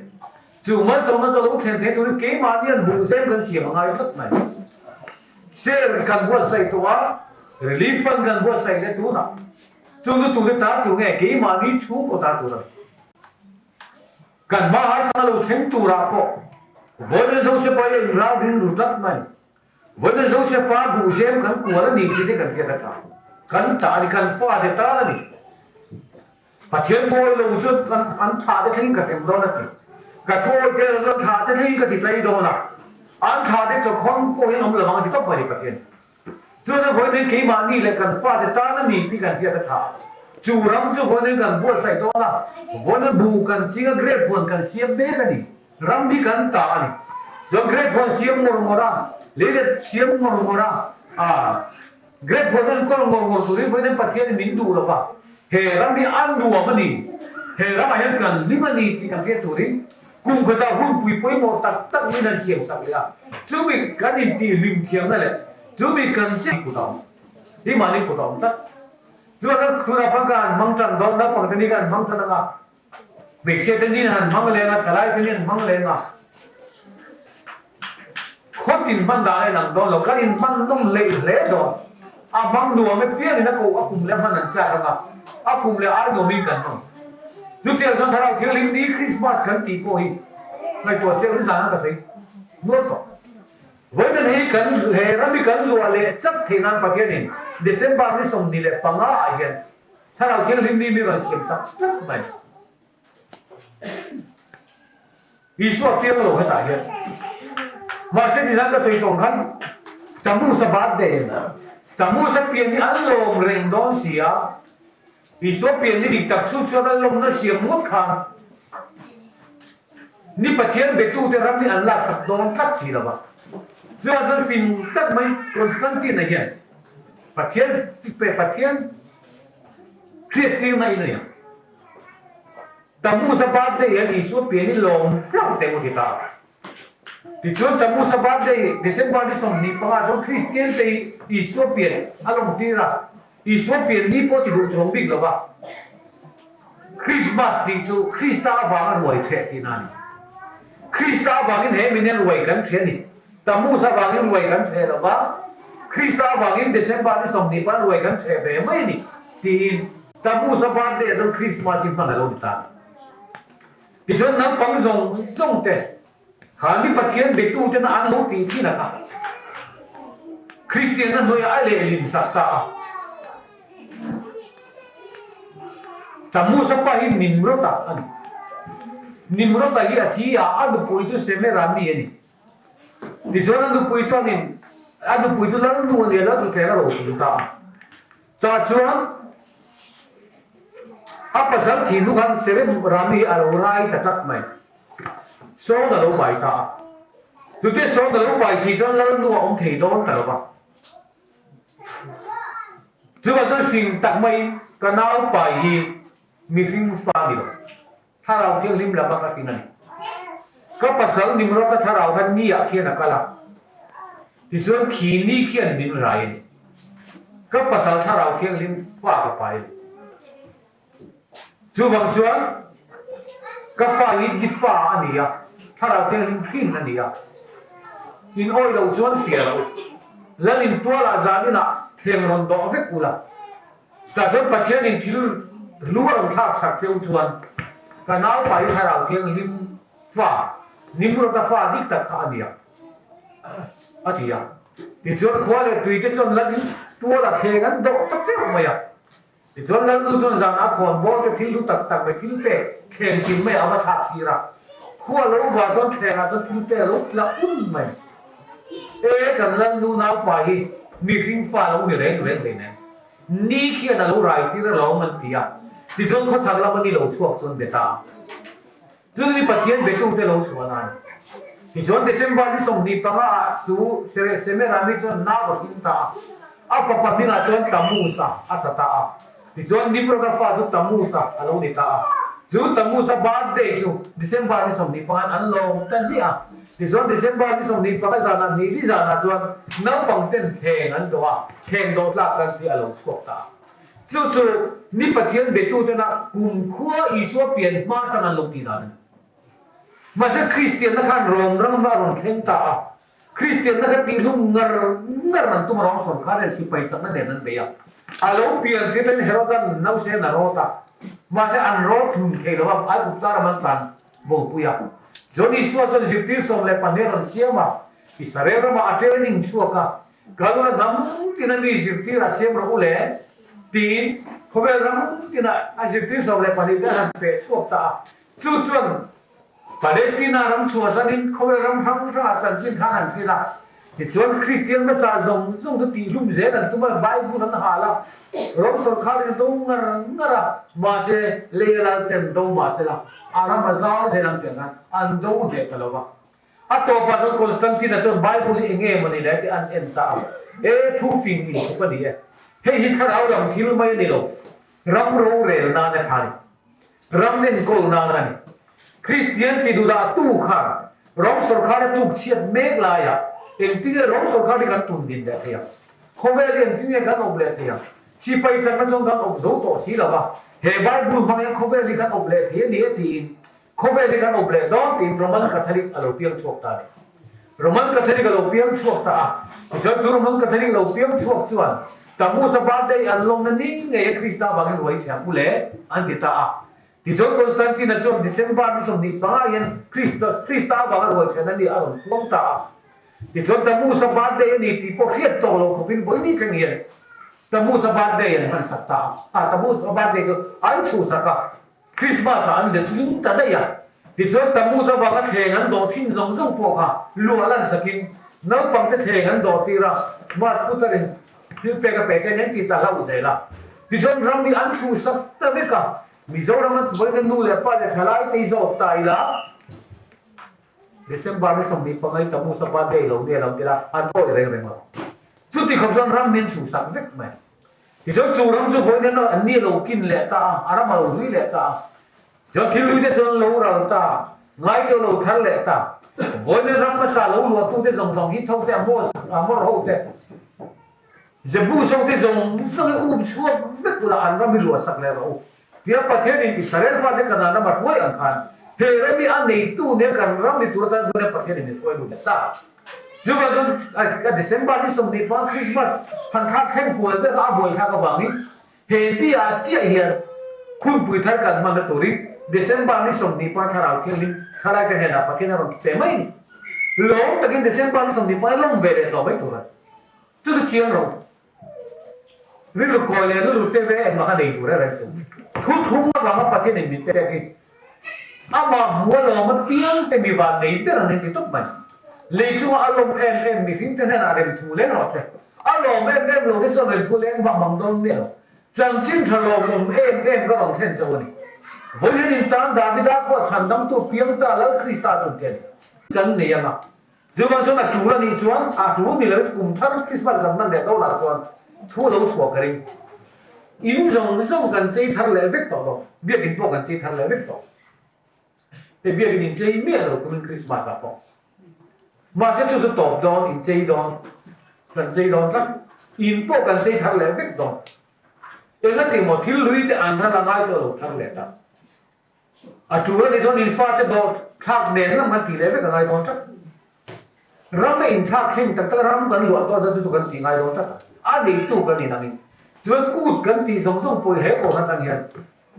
chu malsawmna chu a lo thlen thei turin keimahni an buhzem kan siam a ngai tlat mai. Share kan buatsaih tawh a, Relief Fund kan buatsaih leh tunah chu lutuk te tar tur nge keimahni chhungkaw tar tur a ni. Kan hma harsatna lo thleng turah pawh vawiin Josefa hi a inralring ru tlat mai. Vawiin Josefa buhzem kan kual a ni tih te kan hriat a tha. Kan ta a ni, kan fate tan a ni. Pathian thawi lo chu an thah te thlengin ka hrem dawn a ti. Ka thawi te lo chu an thah te thlengin ka ti tlai dawn a. An thah te chawkhawn pawhin awm lo ang a ti tawp mai a ni Pathian. Chuan a vawiin keimahni leh kan fate tan a ni tih kan hriat a tha. Chu ram chu vawiin kan buatsaih dawn a, vawiin buh kan ching a, grape huan kan siam mek a ni. Ram hi kan ta a ni. Chuan grape huan siam ngawr ngawr a, lei let siam ngawr ngawr a, ah grape huan enkawl ngawr ngawr turin vawiin Pathianin min duh lo va, he ram hi a nuam a ni, he ramah hian kan hlim a ni tih kan hriat turin kum khatah hunpui pawimawh tak tak min han siam sak leh a, chumi kan intihhlim thiamna leh chumi kan siam kut a awm, keimahni kut a awm tlat. Chuan a tunah pawh ka han hmang tan dawn, naupangte ni ka han hmang tan anga, Hmeichhia te nin han hmang leng a, thalai te nin hmang leng a. Khaw tin hman dan a inang dawn lo, kan inhman nawm hleih hle dawn. A hmang nuam e piangin a koh a kum leh a hman an chak ang a, a kum leh ai nuamin kan hmang. Chutiang chuan Thlarau Thianghlim ni Krismas kan tih pawh hi ngaihtuah chiang rin zan an ka sawi nual tawh. Vawiin hei kan he ram hi kan luah leh chak theih nan Pathianin December ni 25 ah hian Thlarau Thianghlim mi mi rawn siam sak tlat mai. Isua piang lo hetah hian. Mahse nizan ka sawi tawng khan Tammuz-a birthday in Tammuz-a pian hi an lawm reng dawn si a, Isua pian ni dik tak chu chuan an lawmna siam ngawt khan ni Pathian betute ram hi an laksak dawn tlat si lo va. Chuan chuan fing tak mai Constantine-a hian Pathian Pathian hriattirna in a ni ang. Tammuz-a birthday hian Isua pian i lawm hlauh teh u ti ta a. Tichuan Tammuz-a birthday December ni 25 chuan Kristian te hi Isua pian a lawmtir a, Isua pian ni pawh ti duh chuang bik lo va. Krismas tih chu Krista avanga ruai ṭheh tihna a ni. Krista avangin he minen ruai kan ṭheh a ni. Tammuz avangin ruai kan ṭheh lo va, Krista avangin December ni 20 pawn ruai kan ṭheh ve mai a ni, tiin Tammuz-a birthday ah chuan Krismas hi hman a lo ni ta a ni. Tichuan naupang zawng zawng te kha mi Pathian betutena an lo tih thin a kha Kristianna hnuaiah a lehlim sak ta a. Tammuz-a pa hi Nimrod-a a ni. Nimrod-a hi a thi a, a nupui chu Semerami a ni. Tichuan a nupui chuanin a nupui chu Lalnu a ni a, Lalthutthleng a ropui ta a. Tah chuan a pasal thih hnu khan Serem Rami a lo rai ta tlat mai. Sawn a lo pai ta a. Chute sawn a lo pai si chuan Lalnu a awm thei dawn ta lo va. Chuvah chuan hring tak maiin ka nau pai hi mihring fa ni lo. Thlarau Thianghlim laka ka tin a ni. Ka pasal Nimrod-a thlarau kha ni-ah khian a kal a, tichuan khi ni khian min rai a ni. Ka pasal Thlarau Thianghlim fa ka pai a ni. Chuvang chuan ka fa hi ni fa a ni a, Thlarau Thianghlim hrin a ni a. In awih loh chuan fiah loh. Lalin tualah zaninah thleng rawn dawh vek ula. Tah chuan Pathianin thil hlu a rawn thlak sak che u chuan ka naupa hi Thlarau Thianghlim fa, Nimrod-a fa dik tak kha a ni a, a ti a. Tichuan khua leh tui te chuan Lalin tual a thleng an dawh ta teuh mai a. Tichuan Lalnu chuan zan a khawn bawr te thil hlu tak tak mai thil pek thleng kim mai a va thlak tir a. Khua lo vah chuan thlengah chuan thil pek a lo tla un mai. E kan Lalnu naupa hi mihring fa lo ni reng reng hlei nen ni khian a lo rai tir alawm an ti a, tichuan khawchhak lama ni lo chhuak chuan be ta a. Chun ni Pathian betute lo chhuah nan. Tichuan December ni 25 ah chu Semerami chuan nau a him ta a, a fapa hmingah chuan Tammuz-a a sa ta a. Tichuan Nimrod-a fa chu Tammuz-a a lo ni ta a. Chu Tammuz-a birthday chu December ni 25 an lawm ta ziah a. Tichuan December ni 25 zanah ni li zanah chuan naupang ten thleng an dawh a, thleng dawh tlak kan tih a lo chhuak ta a. Chu chu ni Pathian betutena kumkhua Isua pian hma atang an lo tih dan a ni. Mahse Kristianna khan Rom ram a rawn thleng ta a. Kristianna kha tihlum ngar ngar an tum a rawng sawrkar hian sipai chakna nen an bei a. A lo pian tir in Herodan nause a rawt a, mahse an rawt hlum thei lo a, Aigupta ram an tlan bopui a. John Isua chuan zirtir 12 a rawn siam a, Israel ramah a training chhuak a, Kal hnam tina mi zirtir a siam rawh u le, tiin khawvel ram tina a zirtir 12 te a han feh chhuak ta a. Chu chuan Palestina ram chhuah zanin khawvel ram hrang hrangah chanchin khan an hrilh a. Tichuan Kristian hmasa zawng zawng chu tihhlum zel an tum a, Bible an hal a, Rom sawrkharin a do ngar ngar a, mahse lei a lal ten do mahsela a ram a zau zel ang tiang khan an do hneh ta lo va. A tawpah chuan Constantine-a chuan Bible hi enge maw ni le tih an en ta a, E thu fing inthup a ni e, hei hi thlarau lam thil mai a ni lo, ram rorel nan a tha a ni. Ram enkawl nan a ni. Kristian ti duhdah tu khan ram sawrkhar a tluk chhiat mek laiah engtinge ram sawrkhar hi kan tun din leh thei ang? Khawvel hi engtinge kan awp leh thei ang? Sipai chakna chuan kan awp zo tawh si lo va, he Bible hmang hian khawvel hi kan awp leh thei a ni e tiin khawvel hi kan awp leh dawn tiin Roman Catholic a lo piang chhuak ta a ni. Roman Catholic a lo piang chhuak ta a, tichuan chu Roman Catholic lo piang chhuak chuan Tammuz-a birthday an lawmna ni ngei a Krista avangin ruai thiam u le an ti ta a. Tichuan Constantine-a chuan December ni 25 hian Krista Krista avanga ruai thian a ni a rawn puang ta a. Tichuan Tammuz-a birthday a ni tih pawh hriat tawh lo khawpin vawiin thleng hian Tammuz-a birthday an hman sak ta a. A Tammuz-a birthday chu an chhuhsak a. Christmas ah an let ling ta daih a, tichuan Tammuz avanga thleng an dawh thin zawng zawng pawh kha luah lan sakin naupang te thleng an dawh tir a, Mas putarin thil pek a pe che nen tih ta hlauh zel a. Tichuan ram hi an chhuh sak ta vek a, Mizoram a vawiin nu leh pa leh thalai te hi zawt ta ila. December ni 25 Tammuz a birthday lo nia lo tila an awih reng reng lo. Chuti khawp chuan ram min chhuhsak vek mai. Tichuan chu ram chu vawiin an an ni lo kin leh ta a, a ram a lo hlui leh ta a. Chuan thil hlui te chuan lo ral ta, ngai deuh lo thar leh ta. Vawiin ram hmasa lo luahtute zawng zawng hi tho te Amos, Amor ho te, Jebus ho te zawng zawng hi um chhuak vek la an ram hi luahsak leh rawh u. Tia Pathianin Israel fate Kanaan rama hruai ang khan he ram hi a neitu nen kan ram ni tur atan chuan Pathianin min hruai lut leh ta. Chuvang chuan a December ni 25 Christmas han thlak thleng kual vek a a buai thlak avangin he ni ah chiah hian hunpui thar kan hmanna turin December ni 25 Thlarau Thianghlim thlalai te hnenah Pathian a rawn pe mai a ni. Lawm takin December ni 25 lawm ve leh tawh mai tur a ni. Chu chu chiang lo. Rilru kawi leh rilru te ve engmah kha nei tur e reng suh. Thu thlum avanga Pathian in min pek hi amah hmu a lawm apiang te mi van nei ber an inti tawp mai. Lei chunga a lawm em em mihring te hnenah rem thu leng rawh se. A lawm em em lo te chuan rem thu leng vak mang dawn miah lo. Chanchin tha lawmawm em em ka rawn thlen chauh a ni. Vawiin in tan Davida khuah chhandamtu piangta Lal Krista chu ti a ni. Kan nei ang a. Chuvang chuan a tul a nih chuan a tul ni loin kum thar Christmas kan hman leh do lah chuan thu a lo chhuah ka ring. In zawng zawng kan chei thar leh vek tawh lo, biakin pawh kan chei thar leh vek tawh. Hei biakin in chei miah lo kumin Christmas ah pawh. Mahse chu chu tawp dawn, in chei dawn, kan chei dawn tlat. In pawh kan chei thar leh vek dawn. Engati maw thil hlui te an ral a ngai tawh lo thar leh ta. A tul a nih chuan in fate dawh thlak nen lam kan tih leh vek a ngai dawn tlat. Ram a inthlak thleng tak tak ram kan luah tawh chuan chu chu kan tih ngai dawn tlat a, a neitu kan in angin. Chuan kut kan tih zawng zawng pawh hi he kawng atang hian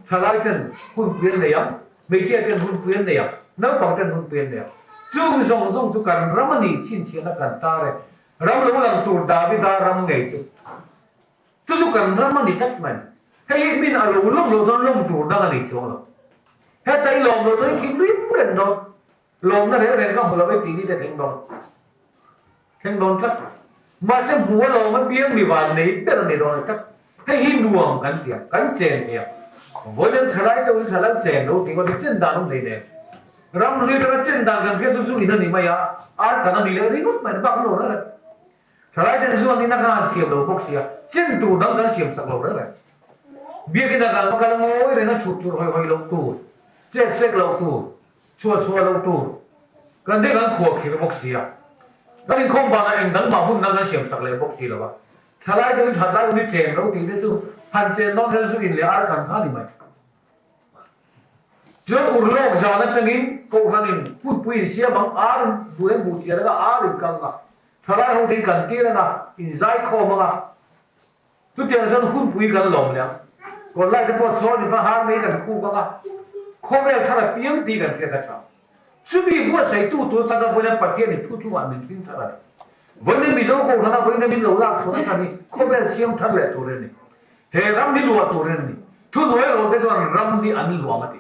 thalai ten hun pui an nei ang, hmeichhia ten hun pui an nei ang, naupang ten hun pui an nei ang. Chung zawng zawng chu kan ram a nih chhinchhiahna kan tar e. Ram lo lang tur Davida ram ngei chu. Chu chu kan ram a ni tlat mai. Hei hi min a lo lawm loh chuan lawm tur dang a nei chuang lo. Heta i lawm loh chuan i thim rim reng dawn. Lawmna reng reng ka hmu lo e tih ni te thleng dawn. Thleng dawn tlat. Mahse hmu a lawm apiang mi van nei ber a ni dawn a tlat. Hei hi nuam kan ti a, kan chen thei a. Vawiin thalai deuhin thalai chen lo tih ngawt hi chen dan awm thei nen. Ram hlui atanga chen dan kan hriat chu zu in a ni mai a, ar kan a ni leh ringawt mai bak lo reng reng. Thalai ten zuan in a ka han thiam lo bawk sia, chin tur dang kan siam sak lo reng reng. Biakin a kal kal ngawi reng a chhut tur hawi hawi loh tur, chet sek loh tur, chhuah chhuah loh tur, kan ding an khuah khir bawk sia. Kan inkhawm banah eng dang mah hun dang kan siam sak leh bawk si lo a. Thalai deuhin that lai uni chen ro tih te chu han chen dawn hian zu in leh ar kan kha ni mai. Chuan urlawk zan atangin Kohhranin hunpui in siam ang, ar in duh em buh chian anga ar in kang a. Thalai ho te kan tir anga, in zai khawm anga, chutiang chuan hunpui kan lawm leh ang. Kawrlai te pawh chhawn in va har mai kan khuk anga, khawvel thar a piang tih kan hriat a tha. Chumi buatsaihtu tur taka vawiin Pathian in thuthlungah min hring thar a ni. Vawiin Mizo Kohhrana vawiin min lo lak chhuah nasa hi khawvel siam thar leh tur a ni. He ram hi luah tur a ni. Thuhnuai rawh te chuan ram hi an luang a ti.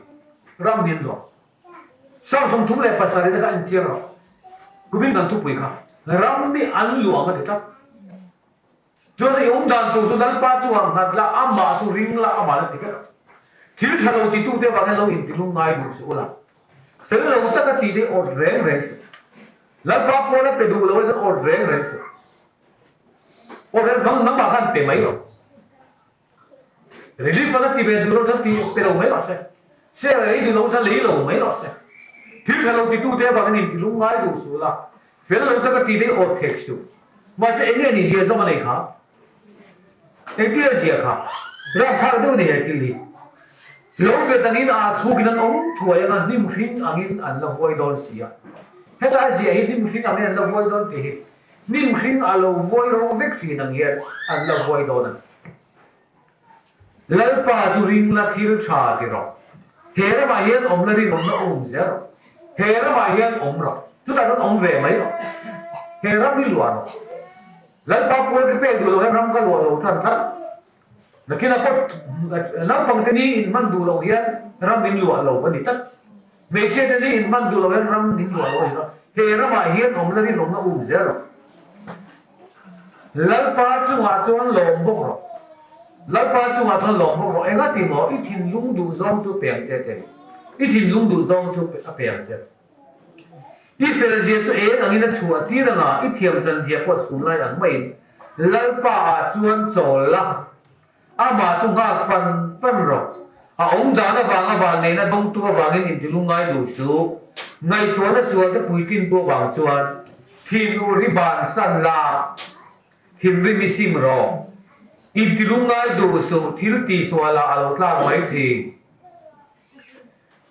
Ram hi an luang. Psalm 37 te kha inchiang rawh. Kumin kan thupui kha ram hi an luang a ti tlat. Chuan i awm dan tur chu Lalpa chuan nghat la, amah chu ring la, amah la ti vek ang. Thil tha lo titute avangin lo intilung ngai duh suh ula. Fel lo taka tih te awt reng reng suh. Lalpa pawn a pe duh lo e chuan awt reng reng suh. Awt reng bang nangmah khan pe mai rawh. Relief fund a ti ve duh lo chuan ti pe lo mai rawh se. Share a lei duh lo chuan lei lo mai rawh se. Thil tha lo titute avangin intilung ngai duh suh la. Fel lo taka tih te awt thek suh. Mahse eng nge ni zia zawng a nei kha? Engtin a zia kha? Rapthlak deuh a ni he thil hi. Lo bet angin aa thukin an awm thuai anga hnim hring angin an la vuai dawn si a. Heta a ziah hi hnim hring angin an la vuai dawn tih hi hnim hring a lo vuai ro vek thin ang hian an la vuai dawn a ni. Lalpa chu ring la thil tha ti rawh. He ramah hian awm la rinawmna um zel rawh. He ramah hian awm rawh. Chutah chuan awm ve mai rawh. He ram hi luah rawh. Lalpa pual ka pek duh loh hian ram ka luah lo tan tlat. Nakinah pawh naupang te ni in hman duh loh hian ram in luah lo a ni tlat. Hmeichhia te ni in hman duh loh hian ram in luah lo a ni tlat. He ramah hian awm la rinawmna um zel rawh. Lalpa chungah chuan lawm bawk rawh. Lalpa chungah chuan lawm bawk rawh. Enga ti maw? I thinlung duh zawng chu pe ang che thei. I thinlung duh zawng chu a pe ang che. I fel zia chu eng angin a chhuah tir anga i thiam chan zia pawh chhun lai ang maiin Lalpa ah chuan chawl la, amah chu nghak fan fan rawh. A awm dan avanga vanneihna dawngtu avangin intilungngai duh suh. Ngaihtuahna sualte puitlin tu avang chuan thin ur hi bansan la. Thinrim i sim rawh. Intilungngai duh suh, thil tihsualah a lo tlak mai thin.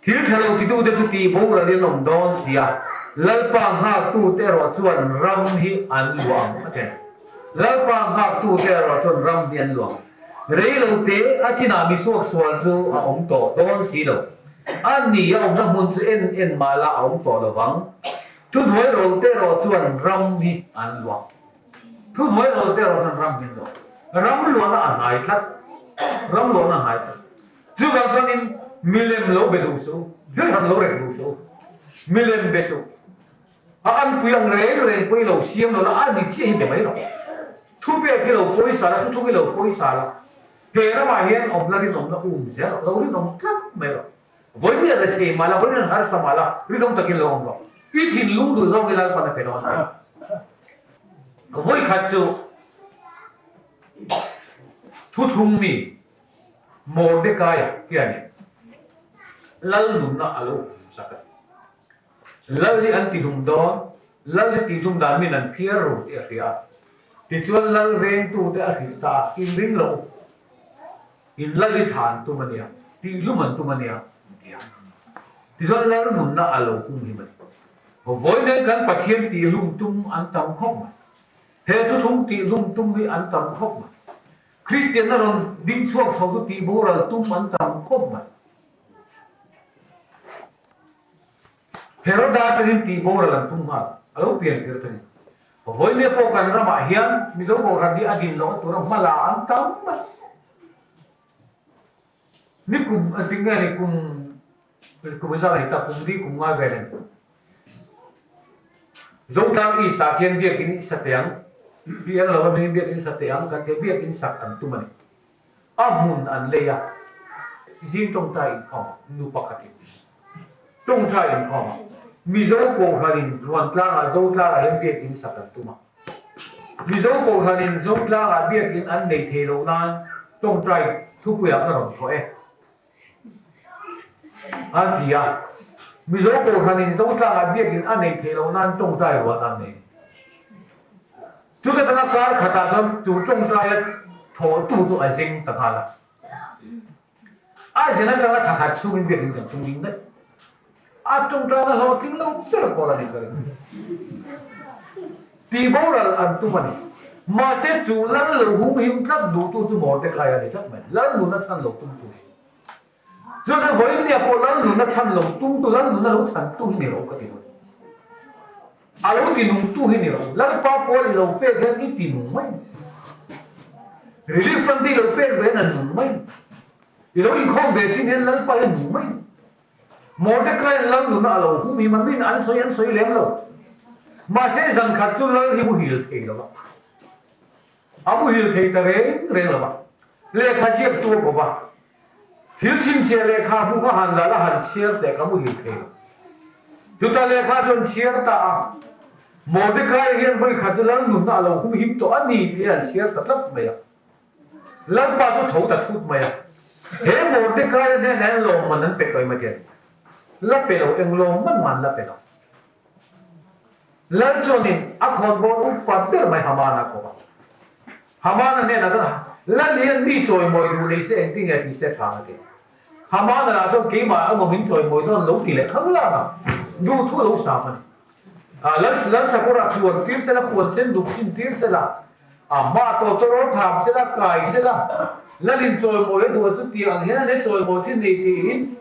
Thil tha lo titute chu tih boral in awm dawn sia, Lalpa nghaktute erawh chuan ram hi an luah ang a ti. Lalpa nghaktute erawh chuan ram hi an luah ang. Rei lo te a chinah mi suaksual chu a awm tawh dawn si lo. A ni a awmna hmun chu en en mah la a awm tawh lo vang. Thuhnuai rawlte erawh chuan ram hi an luah. Thuhnuai rawlte erawh chuan ram hi an luah. Ram luahna a hnai tlat. Ram luahna a hnai tlat. Chuvang chuanin milem lo be duh suh, thil han lo rek duh suh, milem be suh. A anpui ang reng reng pawh i lo siam lo la, a ni chiah hi be mai lo. Thupek hi lo pawisa la, thuthlung hi lo pawisa la, he ramah hian awm la rinawmna um zel rawh, lo rinawm tlat mai rawh. Vawiin rethei mah la, vawiin harsa mah la, rinawm takin lo awm rawh. I thinlung duh zawng i Lalpan a pe dawn che. Vawikhat chu thuthlung mi Mordekaia hianin Lal nunna a lo hum sak a. Lal hi an tihlum dawn, Lal hi tihlum dan min an phiar ru tih a hria a. Tichuan Lal vengtute a hrilh ta a, In ring lo u, in Lal hi tha an tum a nia, tihlum an tum a nia, an ti a. Tichuan Lal nunna a lo hum hi mai. Vawiin kan Pathian tihlum tum an tam khawp mai. He thuthlung tihlum tum hi an tam khawp mai. Kristianna rawn ding chhuak chho chu tih boral tum an tam khawp mai. Heroda atangin tih boral an tum nghal, a lo pian tir atangin. Vawimia pawh kan ramah hian Mizo Kohhran hi a din lohna tura hma la an tam mai. Ni kum engtin nge ni kum kum in zat a ni ta kum li kum ngai vel in. Zotlang East ah khian biakin i sa teh ang, Pi Eng Lova hmingin biakin sa teh ang kan tia biakin sak an tum a ni. A hmun an lei a, zing tawngtai inkhawm a, nu pakhatin tawngtai inkhawm a, Mizo Kohhranin Ruantlangah Zotlangah hian biakin sak an tum a. Mizo Kohhranin Zotlangah biakin an nei thei loh nan tawngtai thupuiah ka rawn thawh e. A ti a, Mizo Kohhranin Zotlangah biakin a neih theih loh nan tawngtai ruat an nei. Chuta tanga kar khatah chuan chu tawngtaia thawhtu chu a zeng ta nghal a. A zen atanga thla khat chhungin biakin kan tum ding daih. A tawngtaina hlawhtling lo ber pawl a ni ka ring. Tih boral an tum a ni. Mahse chu lal lo humhim tlat duhtu chu Mordecai a ni tlat mai. Lal nuna chhan lo tumtu hi. Chu chu vawiinnia pawh lal nuna chhan lo tumtu, lal nuna lo chhantu hi ni lo ka ti dawn. A lo ti nungtu hi ni lo. Lalpa pawl i lo pek hian i ti nung mai. Relief fund i lo pek ve hian a nung mai. I lo inkhawm ve thin hian Lalpa hi a nung mai. Mordecai lal nuna a lo hum hi ma min an sawi an sawi lem lo. Mahse zan khat chu lal hi muhil thei lo va. A muhil thei ta reng reng lo va. Lehkha ziak tu a bawk a. Thil chhinchhiah lehkha hmu kha han lal a han chhiar teh ka muhil thei lo. Chutah lehkha chu an chhiar ta a. Mordecai hian vawi khat chu lal nunna a lo hum him tawh a ni tih an chhiar ta tlat mai a. Lalpa chu tho ta thut mai a, he Mordecai-a hnenah hian lawmman an pe tawh em a ti a ni. La pe lo, eng lawmman mah an la pe lo. Lal chuanin a khawnbawl upa ber mai Hamana a kawp a. Hamana hnenah chuan, Lal hian mi chawimawi duh nei se engtin nge tih se tha a ti. Hamana lah chuan keimah emaw min chawimawi dawn lo ti leh kha ula ang a, duhthu lo sam a ni. Lal lal sakawrah chuan tir sela, puan sen duk sin tir sela, a hma tawh tawrawl tham sela, kai sela, Lalin chawimawi a duh a chu tih ang hian an he chawimawi thin nei tiin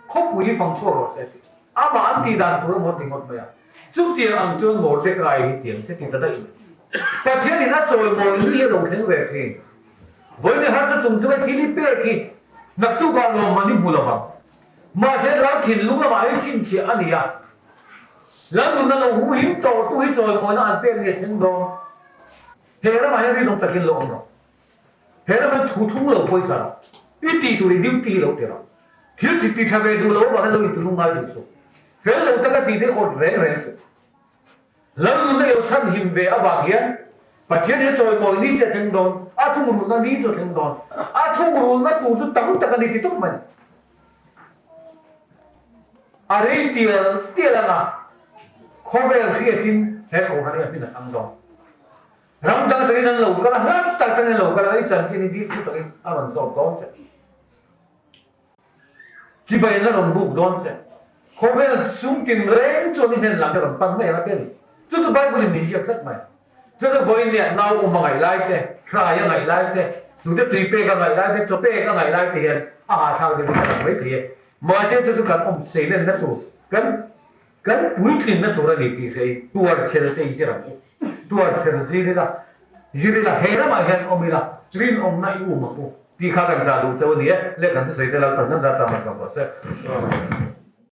khawpui hi fang chhuak rawh se a ti. Amah an tih dan tur a maw ti ngawt mai a. Chutiang ang chuan Mordecai hi tiang che ti ta daih mai. Pathianin a chawimawi ni hi a lo thleng ve thin. Vawiin harsa chung chu hei thil hi pek hi naktukah lawmman hi hmu lo vang. Mahse Lal thinlung lamah hi chhinchhiah a ni a. Lal nunna lo humhim tawh tu hi chawimawina an pek nge thleng dawn? He ramah hian rinawm takin lo awm rawh. He ramah hian thu thung lo pawisa rawh. I tih tur i duty hi lo ti rawh. Thil ti tha ve duh lo avangin lo inti lung ngai duh suh. Fel lo taka tih te awt reng reng suh. Lalnuna ilo chhanhim ve avang hian Pathian hi a chawimawi ni che a thleng dawn, a thungrulhna ni chu a thleng dawn. A thungrulhna tur chu tam tak a ni ti tawp mai. A rei tial tial anga khawvel hriatin he kohhran hi a hmin a thang dawn. Ram dang atangin an lo kal a, hla tak atangin an lo kal a, i chanchin hi dil chu takin a rawn zawt dawn che. Chibai an la rawn buk dawn che. Khawvel sum tin reng chuan i hnen lam hi a rawn pan mai ang a ti a ni. Chu chu Bible in min hriat tlat mai. Chu chu vawiin leh nau awm a ngaih lai te, hrai a ngaih lai te, hnute tui pek a ngaih lai te, chaw pek a ngaih lai te hian a hahthlak deuhin ka lang mai thei e. Mahse chu chu kan awm seilenna tur, kan kan puitlinna tur a ni tih hre i tuar chel te i zir ang u. Tuar chel zir ila, zir ila, he ramah hian awm ila, rinawmna i um ang u. Tih kha kan chah duh chauh a ni e, leh kan thusawi te Lalpan kan zat ta hmasa rawh se.